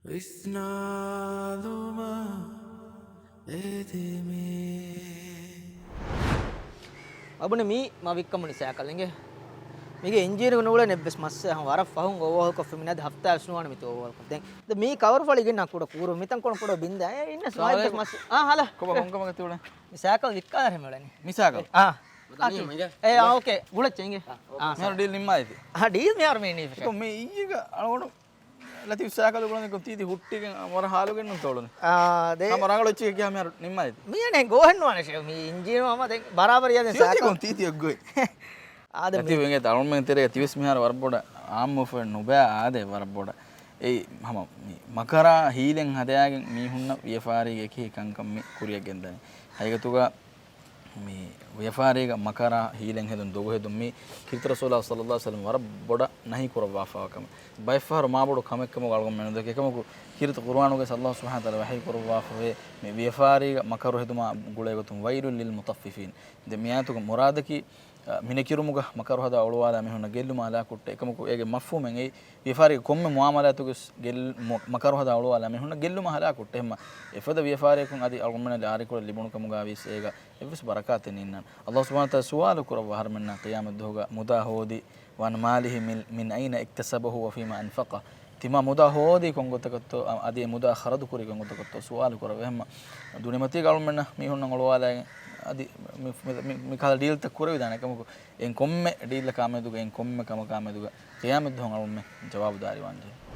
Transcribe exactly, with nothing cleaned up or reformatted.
ވިސްނާލުމަށް އެދެމޭ. އަބުނެ މީ މަ ވިއްކަމުނި ސައިކަލް އިނގޭ. މީގެ އިންޖީނުގަ ނޫޅެން އެއްވެސް މައްސަލަ ވަރަށް ފަހުން އޯވަހޯލް ކޮށްފި މިނަދި ހަފްތާ ވެސް ނުވާނެ މިތޯ އޯވަހޯލް ކޮށް. ދެން ދެ މީ ކަވަރު ފަޅި ގެންނަ ކުޑަ ކޫރު މިތަން ކޮން ކުޑަ ބިންދާ އެ އިންނަ ސްމާލް ސްމާލް މައްސަލަ. އާ ހަލަ. ކޮބާ ކޮން ކަމަކަށް ތިއުޅެނީ؟ މި ސައިކަލް ވިއްކާލަށް ހެމެޅެނީ. މި ސައިކަލް؟ އާ. އެ އާ އޯކޭ. ގުޅައްޗޭ އިނގޭ. އާ. މިހާރު ޑީލް ނިންމާލީތި. އާ ޑީލް މިހާރު މި ނީފަ. ކޮން މި އިއްޔެގަ އަޅުގަނޑު ލަތީފް ސައިކަލު ގުޅަނީ ކޮން ތީތި ހުއްޓިގެން ވަރަށް ހާލުގެންނުން ތޯޅުނީ. އާ، ދެ- ހަމަ ރަނގަޅު އެއްޗެއް ކިޔާ މިހާރު ނިންމާލީތި. މިޔަނެ ގޯހެއްނުވާނެ ޝޭ މި އިންޖީނު ހަމަ ދެން ބަރާބަރިޔާ ދެން ތީތި ސައިކަލް. ކޮން ތީތި އޮއްގޮތް. އާ، ދެ މި- ލަތީފް އިނގޭތަ އަޅުމެން ތެރޭގަ ތިވެސް މިހާރު ވަރަށް ބޮޑަށް އާއްމުވެފަ ނުބައި އާދޭ ވަރަށް ބޮޑަށް. އެއީ ހަމަ މި މަކަރާ ހީލެއް ހަދާގެން މީހުންނަށް ވިޔަފާރީގެ އެކި ކަންކަން މި ކުރިއަށް ގެންދަނީ. ހަގީގަތުގަ މި ވިޔަފާރީގަ މަކަރާ ހީލެއް ހެދުން ދޮގު ހެދުން މީ ކީރިތި ރަސޫލާ ޞައްލަﷲ ޢަލައިހި ވަސައްލަމަ ވަރަށް ބޮޑަށް ނަހީ ކުރައްވާފައިވާ ކަމެއް. ބައެއްފަހަރު މާބޮޑު ކަމެއްކަމުގަ އަޅުގަނޑުމެން ނުދެކޭ. އެކަމަކު ކީރިތި ޤުރުއާނުގައި ﷲ ސުބްޙާނަހޫ ވަތަޢާލާ ވަޙީ ކުރައްވާފަވޭ މި ވިޔަފާރީގަ މަކަރު ހެދުމާ ގުޅޭގޮތުން وَيْلٌ لِلْمُطَفِّفِينَ. ދެ މިއާޔަތުގެ މުރާދަކީ، އަ، މިނެކިރުމުގަ މަކަރު ހަދާ އޮޅުވާލާ މީހުންނަށް ގެއްލުމާ ހަލާކު ހުއްޓޭ. އެކަމަކު އޭގެ މަފްހޫމެއް އެއީ ވިޔަފާރީގެ ކޮންމެ މުއާމަލާތުގައި ގެއްލު-، މު-، މަކަރު ހަދާ އޮޅުވާލާ މީހުންނަށް ގެއްލުމާ ހަލާކު ހުއްޓޭ. އެހެންމަ އެފަދަ ވިޔަފާރިއަކުން އަދި އަޅުގަނޑުމެންނަށް ލާރިކޮޅެއް ލިބުނުކަމުގައިވިޔަސް އޭގަ އެއްވެސް ބަރަކާތެއް ނެތް. ﷲ ސުބްޙާނަހޫ ވަތަޢާލާ ސުވާލު ކުރައްވާ އަހަރުމެންނަށް ޤިޔާމަތްދުވަހުގަ މުދާ ހޯދި، وَعَنْ مَالِهِ مِنْ، مِنْ أَيْنَ اكْتَسَبَهُ وَفِيمَ أَنْفَقَهُ. ތިމާ މުދާ ހޯދީ ކޮންގޮތަކަށްތޯ، އަ-، އަދި އެ މުދާ ޚަރަދު ކުރީ ކޮންގޮތަކަށްތޯ ސުވާލު ކުރައްވާ. އެހެންމަ ދުނިޔެމަތީގަ އަޅުމެންނަށް މީހުންނަށް އޮޅުވާލައިގެން އަދި މި، މި، މި، މި ކަހަލަ ޑީލްތައް ކުރެވިދާނެ. އެކަމަކު އެން ކޮންމެ ޑީލްއަކާ މެދުގަ، އެން ކޮންމެ ކަމަކާ މެދުގަ ޤިޔާމަތްދުވަހު އަޅުމެން ޖަވާބުދާރީ ވާންޖެހޭ.